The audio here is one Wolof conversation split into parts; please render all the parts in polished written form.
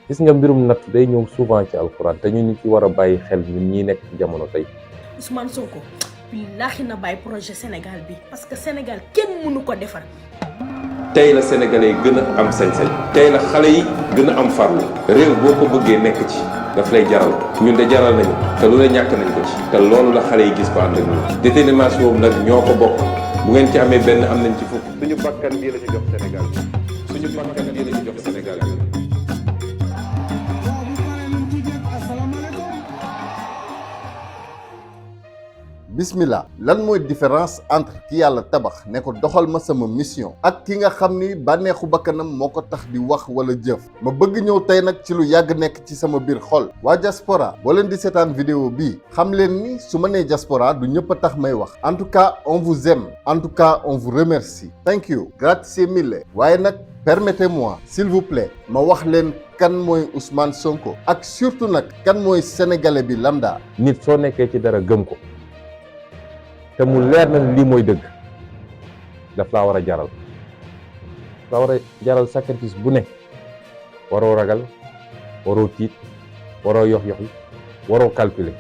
gis nga mbirum natt day ñëw souvent ci alxuraan te ñu ci war a bàyyi xel ñun ñi nekk ci jamono tey. Ousmane Sonko billaahi na bàyyi projet Sénégal bi parce que Sénégal kenn mënu ko defar. tey la sénégalais gën a am sañ-sañ. tey la xale yi gën a am farlu. réew boo ko bëggee nekk ci daf lay jaral ñun de jaral nañu te lu ne ñàkk nañ ko ci te loolu la xale yi gis ko ànd ak ñun. détermination boobu nag ñoo ko bokk bu ngeen ci amee benn am nañ ci fukk. suñu bakkan bii la ñu jox Sénégal suñu bakkan bii la ñu jox Sénégal. bismillah lan mooy différence entre ki yàlla tabax ne ko doxal ma sama mission ak ki nga xam ni bànneexu bakkanam moo ko tax di wax wala jëf ma bëgg ñëw tey nag ci lu yàgg nekk ci sama biir xol waa Diaspora boo leen di seetaan vidéo bii xam leen ni su ma nee Diaspora du ñëpp a tax may wax en tout cas on vous aime en tout cas on vous remercie thank you grazie mille waaye nag permettez-moi s'il vous plaît ma wax leen kan mooy Ousmane Sonko ak surtout nag kan mooy sénégalais bi lambda. nit soo nekkee ci dara gëm ko te mu leer na lii mooy dëgg daf laa war a jaral sacrifice bu ne waroo ragal waroo tiit waroo yox-yoxi waroo calculer.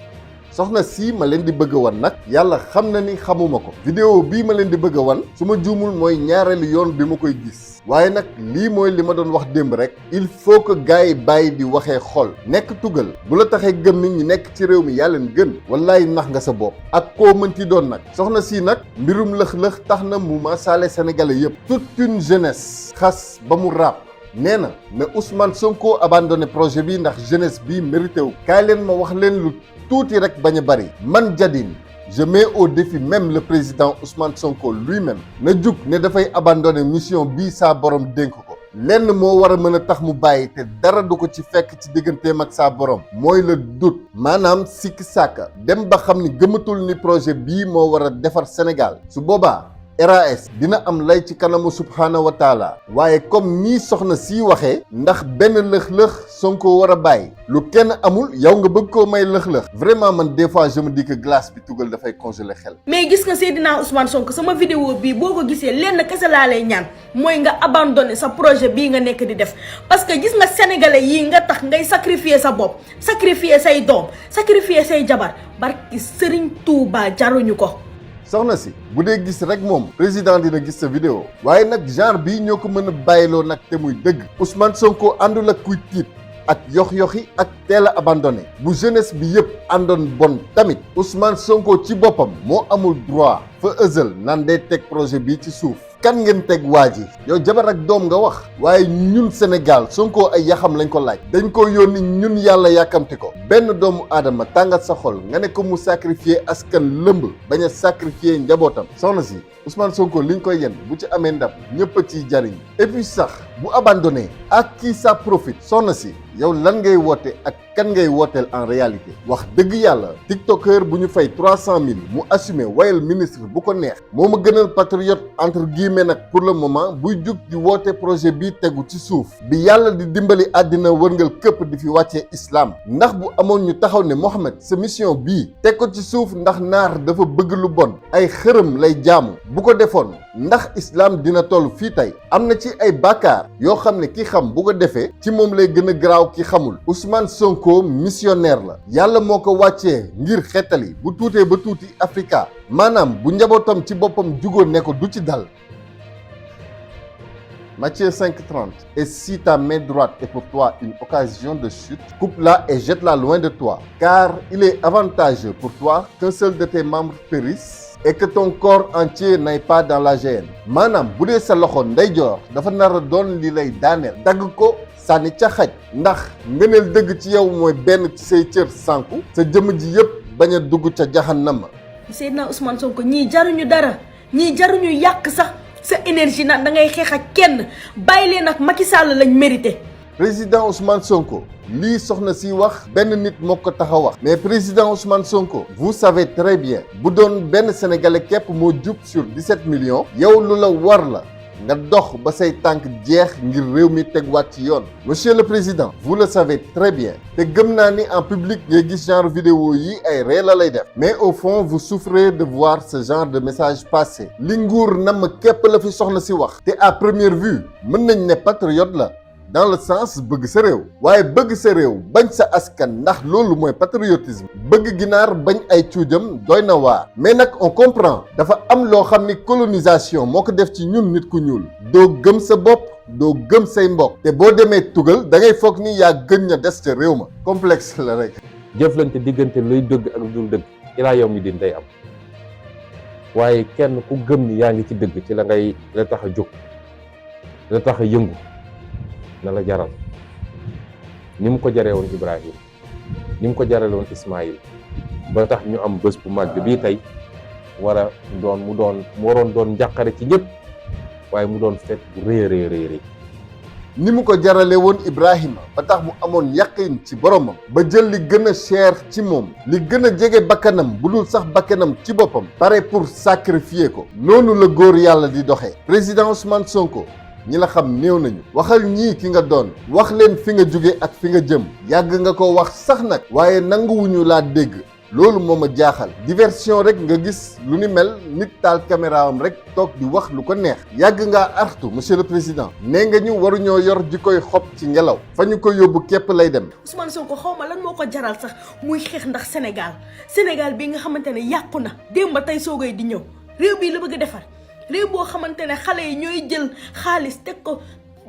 soxna sii ma leen di bëgg a wan nag yàlla xam na ni xamuma ko vidéo bii ma leen di bëgg a wan su ma juumul mooy ñaareelu yoon bi ma koy gis waaye nag lii mooy li ma doon wax démb rek il faut que gars yi bàyyi di waxee xol nekk tugal bu la taxee gëm nit ñi nekk ci réew mi yaa leen gën wallaay nax nga sa bopp ak koo mënti doon nag soxna sii nag mbirum lëx-lëx tax na mu masaale sénégalais yëpp toute une jeunesse xas ba mu ràpp nee na Ousmane Sonko abandonné projet bi ndax jeunesse bi mérité wu kaay leen ma wax leen lu tuuti rek bañ a bari man Diadine je mets au défi même le président Ousmane Sonko lui-même na jug ne dafay abandonner mission bii saa borom dénk ko lenn moo war a mën a tax mu bàyyi te dara du ko ci fekk ci digganteem ak saa borom mooy le doute maanaam sikki sàkka dem ba xam ni gëmatul ni projet bii moo war a defar Sénégal su boobaa RAS dina am lay ci kanamu subhaanahu wa taala waaye comme nii soxna sii waxee ndax benn lëx-lëx Sonko war a bàyyi lu kenn amul yow nga bëgg koo may lëx-lëx vraiment man des fois je me dis que glace bi tugal dafay congeler xel. mais gis nga Seydina Ousmane Sonko sama vidéo bii boo ko gisee lenn kese laa lay ñaan mooy nga abandonné sa projet bii nga nekk di def parce que gis nga sénégalais yii nga tax ngay sacrifier sa bopp sacrifier say doom sacrifier say jabar barki Serigne Touba jaruñu ko. soxna si bu dee gis rek moom président dina gis sa vidéo waaye nag genre bii ñoo ko mën a bàyyiloo nag te muy dëgg Ousmane Sonko àndul ak kuy tiit ak yox-yoxi ak teel a abandonné bu jeunesse bi yëpp àndoon bon tamit Ousmane Sonko ci boppam moo amul droit fa ësal naan day teg projet bii ci suuf kan ngeen teg waa ji yow jabar ak doom nga wax waaye ñun Sénégal Sonko ay yaxam lañ ko laaj dañ ko yónni ñun yàlla yàkkamti ko benn doomu aadama tàngat sa xol nga ne ko mu sacrifier askan lëmb bañ a sacrifier njabootam soxna si Ousmane Sonko liñ koy yen bu ci amee ndam ñëpp a ciy jariñ et puis sax bu abandonné ak qui ça profite soxna si yow lan ngay woote ak kan ngay wooteel en réalité wax dëgg yàlla tiktokeur bu ñu fay 300 000 mu assumé wayal ministre bu ko neex moo ma gënal patriote entre guillemets nag pour le moment buy jug di woote projet bii tegu ci suuf bi yàlla di dimbali àddina wërngal këpp di fi wàccee islam ndax bu amoon ñu taxaw ne Mohamed sa mission bii teg ko ci suuf ndax naar dafa bëgg lu bon ay xërëm lay jaamu bu ko defoon ndax islam dina toll fii tey am na ci ay bàkkaar yoo xam ne ki xam bu ko defee ci moom lay gën a garaaw ki xamul Ousmane Sonko missionnaire la yàlla moo ko wàccee ngir xettali bu tuutee ba tuuti Afrika maanaam bu njabootam ci boppam jugoon ne ko du ci dal. Matthieu 5:30 et si ta main droite est pour toi une occasion de chute, coupe-la et jette-la loin de toi, car il est avantageux pour toi qu'un seul de tes membres périsse et que ton corps entier n'aille pas dans la géhenne. maanaam bu dee sa loxo ndeyjoor dafa nar a doon li lay daaneel dagg ko sànni ca xaj ndax ngëneel dëgg ci yow mooy benn ci say cër sànku sa jëmm ji yépp bañ a dugg ca jahannama. Seydina Ousmane Sonko ñii jaruñu dara ñii jaruñu yàq sax sa énergie nag da ngay xeex ak kenn bàyyi leen ak Macky Sall lañ mérité. président Ousmane Sonko lii soxna si wax benn nit moo ko tax a wax mais président Ousmane Sonko vous savez très bien bu doon benn sénégalais képp moo jub sur 17 millions yow lu la war la nga dox ba say tànk jeex ngir réew mi tegwaat ci yoon. monsieur le président vous le savez très bien te gëm naa ni en public ngay gis genre vidéo yi ay ree la lay def mais au fond vous souffrez de voir ce genre de message passer li nguur nam képp la fi soxna si wax te à première vue mën nañ ne patriote la dans le sens bëgg sa réew waaye bëgg sa réew bañ sa askan ndax loolu mooy patriotisme bëgg ginaar bañ ay cuujam doy na waar mais nag on comprend dafa am loo xam ni colonisation moo ko def ci ñun nit ku ñuul doo gëm sa bopp doo gëm say mbokk te boo demee tugal da ngay foog ni yaa gën ña des ca réew ma complexe la rek. jëflante diggante luy dëgg ak lu dul dëgg ilaa yow mi din day am waaye kenn ku gëm ni yaa ngi ci dëgg ci la tax a jóg la tax a yëngu na la jaral ni mu ko jaree woon Ibrahim ni mu ko jarale woon Ismaïl ba tax ñu am bés bu màgg bii tey mu waroon doon njàqare ci ñëpp waaye mu doon fête bu rëy ni mu ko jarale woon Ibrahima ba tax mu amoon yaqin ci boromam ba jël li gën a cher ci moom li gën a jege bakkanam bu dul sax bakkanam ci boppam pare pour sacrifier ko noonu la góor yàlla di doxee président Ousmane Sonko ñi la xam néew nañu waxal ñii ki nga doon wax leen fi nga jóge ak fi nga jëm yàgg nga ko wax sax nag waaye nanguwuñu laa dégg loolu moo ma jaaxal diversion rek nga gis lu ni mel nit taal caméra am rek toog di wax lu ko neex yàgg ngaa artu monsieur le président nee nga ñu waruñoo yor ji koy xob ci ngelaw fa ñu ko yóbbu képp lay dem. Ousmane Sonko xaw ma lan moo ko jaral sax muy xeex ndax Sénégal bi nga xamante ne yàqu na démb ba tey soogay di ñëw réew bii la bëgg a defar réew boo xamante ne xale yi ñooy jël xaalis teg ko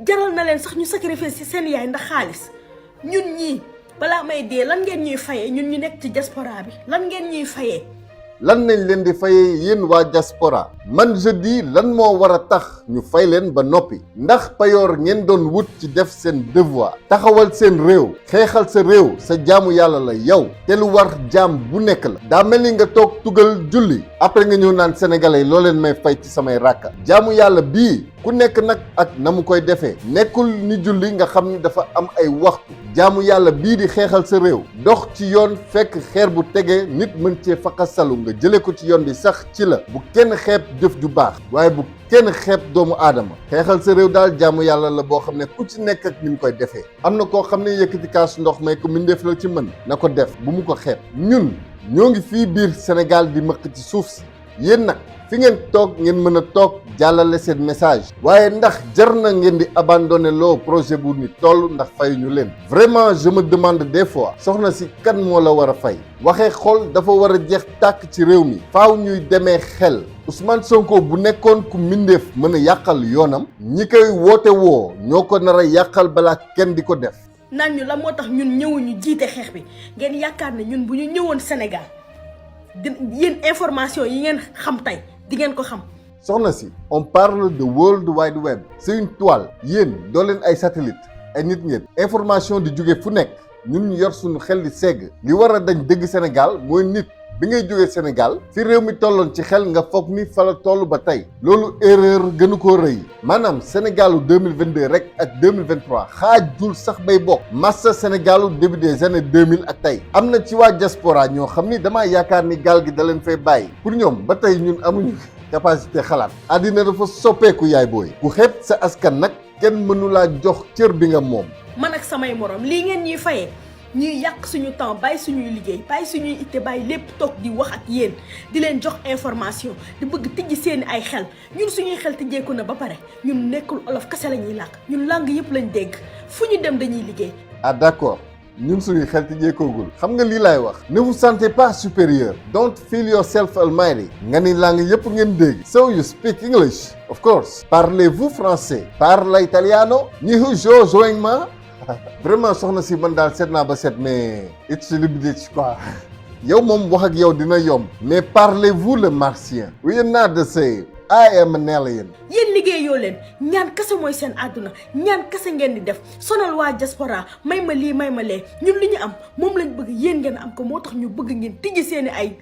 jaral na leen sax ñu sacrifier ci seen yaay ndax xaalis ñun ñii. balaa may dee lan ngeen ñuy fayee ñun ñu nekk ci diaspora bi lan ngeen ñuy fayee. lan nañ leen di fayee yéen waa diaspora man je dis lan moo war a tax ñu fay leen ba noppi ndax payoor ngeen doon wut ci def seen devoir taxawal seen réew xeexal sa réew sa jaamu yàlla la yow te lu war jaam bu nekk la daa mel ni nga toog tugal julli après nga ñëw naan sénégalais loo leen may fay ci samay ràkka jaamu yàlla bii ku nekk nag ak na mu koy defee nekkul ni julli nga xam ni dafa am ay waxtu jaamu yàlla bii di xeexal sa réew dox ci yoon fekk xeer bu tegee nit mën cee faqasalu nga jële ko ci yoon bi sax ci la bu kenn xeeb jëf ju baax waaye bu kenn xeeb doomu aadama xeexal sa réew daal jaamu yàlla la boo xam ne ku ci nekk ak ni mu koy defee am na koo xam ne yëkkati kaasu ndox may ko mbindeef la ci mën na ko def bu mu ko xeeb ñun ñoo ngi fii biir Sénégal di mëq ci suuf si yéen nag fi ngeen toog ngeen mën a toog jàllale seen message waaye ndax jar na ngeen di abandonné loo projet bu ni toll ndax fayuñu leen vraiment je me demande des fois soxna si kan moo la war a fay waxee xol dafa war a jeex tàkk ci réew mi faaw ñuy demee xel Ousmane Sonko bu nekkoon ku mbindeef mën a yàqal yoonam ñi koy woote woo ñoo ko nar a yàqal balaa kenn di ko def. naan ñu la moo tax ñun ñëwuñu jiite xeex bi ngeen yaakaar ne ñun bu ñu ñëwoon Sénégal yéen information yi ngeen xam tey di ngeen ko xam. soxna si on parle de World Wide Web c'est une toile yéen doo leen ay satellite ay nit ngeen information di jóge fu nekk ñun ñu yor suñu xel di segg li war a dañ dëgg Sénégal mooy nit bi ngay jógee Sénégal fi réew mi tolloon ci xel nga foog ni fa la toll ba tey loolu erreur gënu koo rëy maanaam Sénégalu 2022 rek ak 2023 xaajul sax bay bokk massa Sénégalu début des années 2000 ak tey am na ci waa diaspora ñoo xam ni damaa yaakaar ni gaal gi da leen fay bàyyi pour ñoom ba tey ñun amuñu capacité xalaat àddina dafa soppeeku yaay booy ku xeeb sa askan nag kenn mënu laa jox cër bi nga moom. man ak samay morom lii ngeen ñuy fayee ñuy yàq suñu temps bàyyi suñuy liggéey bàyyi suñuy itte bàyyi lépp toog di wax ak yéen di leen jox information di bëgg tijji seeni ay xel ñun suñuy xel tijjeeku na ba pare ñun nekkul olof kese la ñuy làkk ñun langue yëpp lañ dégg fu ñu dem dañuy liggéey. ah d'accord ñun suñuy xel tijjeekoogul xam nga lii laay wax ne vous sentez pas supérieur don't feel yourself almighty nga ni langue yëpp ngeen dégg so you speak English of course parlez-vous français parla italiano nihujo joignement vraiment soxna si man daal seet naa ba seet mais it's a little bit quoi yow moom wax ak yow dina yomb mais parlez-vous le martien we are not the same I am an alien. yéen liggéeyoo leen ñaan kese mooy seen àdduna ñaan kese ngeen di def sonal waa diaspora may ma lii may ma lee ñun li ñu am moom lañ bëgg yéen ngeen am ko moo tax ñu bëgg ngeen tijji seeni ay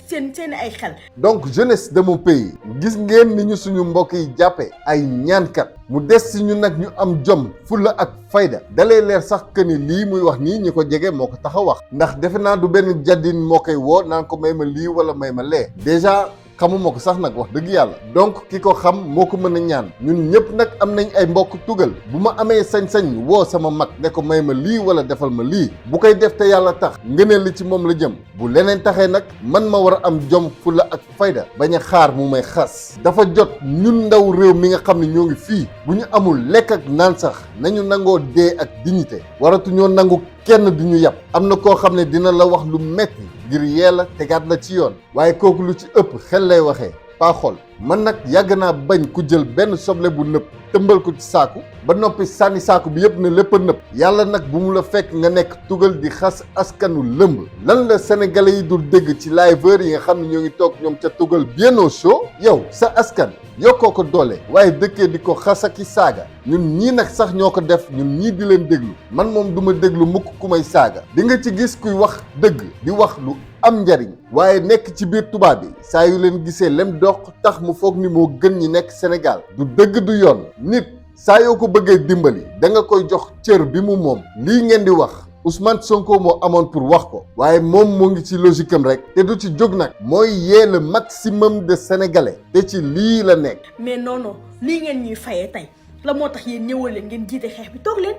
xel. donc jeunesse de mon pays gis ngeen ni ñu suñu mbokk yi jàppe ay ñaankat mu des si ñu nag ñu am jom fulla ak fayda dalee leer sax que ni lii muy wax nii ñi ko jege moo ko tax a wax ndax defe naa du benn jaddin moo koy woo naan ko may ma lii wala may ma lee déjà xamuma ko sax nag wax dëgg yàlla donc ki ko xam moo ko mën a ñaan ñun ñëpp nag am nañ ay mbokk tugal bu ma amee sañ-sañ woo sama mag ne ko may ma lii wala defal ma lii bu koy def te yàlla tax ngëneel li ci moom la jëm bu leneen taxee nag man ma war a am jom fulla ak fayda bañ a xaar mu may xas dafa jot ñun ndaw réew mi nga xam ne ñoo ngi fii bu ñu amul lekk ak naan sax nañu nangoo dee ak dignité waratu ñoo nangu kenn du ñu yàpp am na koo xam ne dina la wax lu metti ngir yeela tegaat la ci yoon waaye kooku lu ci ëpp xel lay waxee paa xol man nag yàgg naa bañ ku jël benn soble bu nëpp tëmbal ko ci saaku ba noppi sànni saaku bi yëpp ne lépp a nëpp yàlla nag bu mu la fekk nga nekk tugal di xas askanu lëmb lan la sénégalais yi dul dégg ci liveur yi nga xam ne ñoo ngi toog ñoom ca tugal bien au chaud yow sa askan yokkoo ko doole waaye dëkkee di ko xasaki saaga ñun ñii nag sax ñoo ko def ñun ñii di leen déglu man moom du ma déglu mukk ku may saaga di nga ci gis kuy wax dëgg di wax lu am njariñ waaye nekk ci biir tubaab bi saa yu leen gisee lem dox tax mu foog ni moo gën ñi nekk Sénégal du dëgg du yoon nit saa yoo ko bëggee dimbali da nga koy jox cër bi mu moom lii ngeen di wax Ousmane Sonko moo amoon pour wax ko waaye moom moo ngi ci logique am rek te du ci jóg nag mooy yee le maximum de sénégalais te ci lii la nekk. mais non non lii ngeen ñuy fayee tey la moo tax yéen ñëwal leen ngeen jiite xeex bi toog leen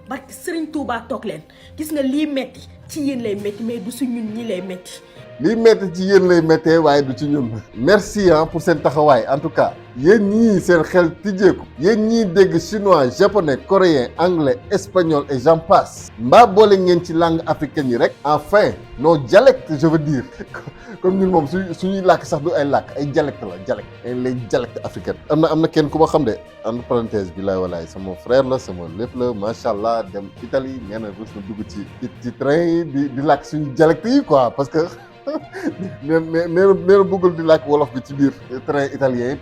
barke Serigne Touba toog leen gis nga lii metti ci yéen lay metti mais du si ñun ñi lay metti. lii metti ci yéen lay méttee waaye du ci ñun. merci pour seen taxawaay en tout cas yéen ñii seen xel tijjeeku yéen ñii dégg chinois japonais coréen anglais espagnol et j'en passe mbaa boole ngeen ci langue africaine yi rek enfin nos dialectes je veux dire comme ñun moom suñuy làkk sax du ay làkk ay dialecte la dialecte ay les dialectes africains am na kenn ku ma xam de entre parenthèse bi laay walaay sama frère la sama lépp la macha allah dem Italie nee na rus na dugg ci train yi di làkk suñu dialecte yi quoi parce que nee na bëggul di làkk wolof bi ci biir train italien yi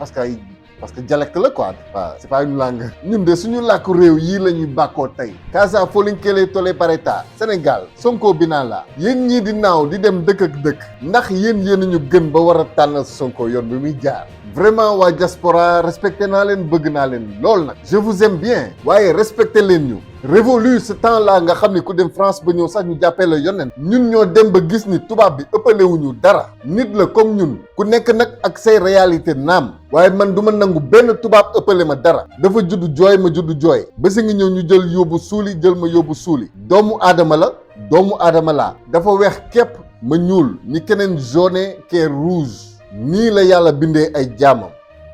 parce que dialecte la quoi waaw c'est pas une langue ñun de suñu làkku réew yii la ñuy bàkkoo tey Casa Folinkele Tole Pareta Sénégal Sonko bi naa la yéen ñii di naaw di dem dëkk ak dëkk ndax yéen ñu gën ba war a tànnal Sonko yoon bi muy jaar vraiment waa diaspora respecté naa leen bëgg naa leen lool nag je vous aime bien waaye respecté leen ñu révolu ce temps là nga xam ni ku dem France ba ñëw sax ñu jàppee la yonent ñun ñoo dem ba gis ni tubaab bi ëppalewuñu dara nit la comme ñun ku nekk nag ak say réalité naam waaye man du ma nangu benn tubaab ëppale ma dara dafa judd jooy ma judd jooy ba si ngi ñëw ñu jël yóbbu suuli jël ma yóbbu suuli doomu aadama la doomu aadama laa dafa weex képp ma ñuul ni keneen jaune kee rouge nii la yàlla bindee ay jaamam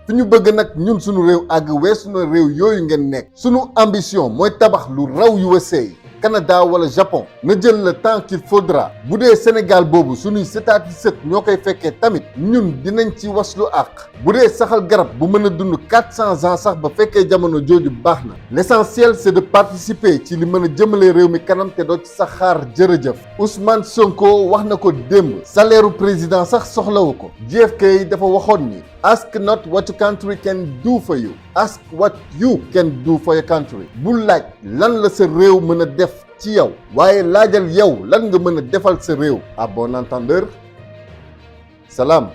fi ñu bëgg nag ñun suñu réew àgg weesu na réew yooyu ngeen nekk suñu ambition mooy tabax lu raw USA Canada wala Japon na jël le temps qu'il faudra bu dee Sénégal boobu suñuy sëtaati sët ñoo koy fekkee tamit ñun dinañ ci waslu àq bu dee saxal garab bu mën a dund 400 ans sax ba fekkee jamono jooju baax na l'essentiel c'est de participer ci li mën a jëmale réew mi kanam te doo ci sax xaar jërëjëf Ousmane Sonko wax na ko démb salaire u président sax soxlawu ko JFK dafa waxoon ni ask not what your country can do for you ask what you can do for your country bul laaj lan la sa réew mën a def ci yow waaye laajal yow lan nga mën a defal sa réew à bon entendeur salaam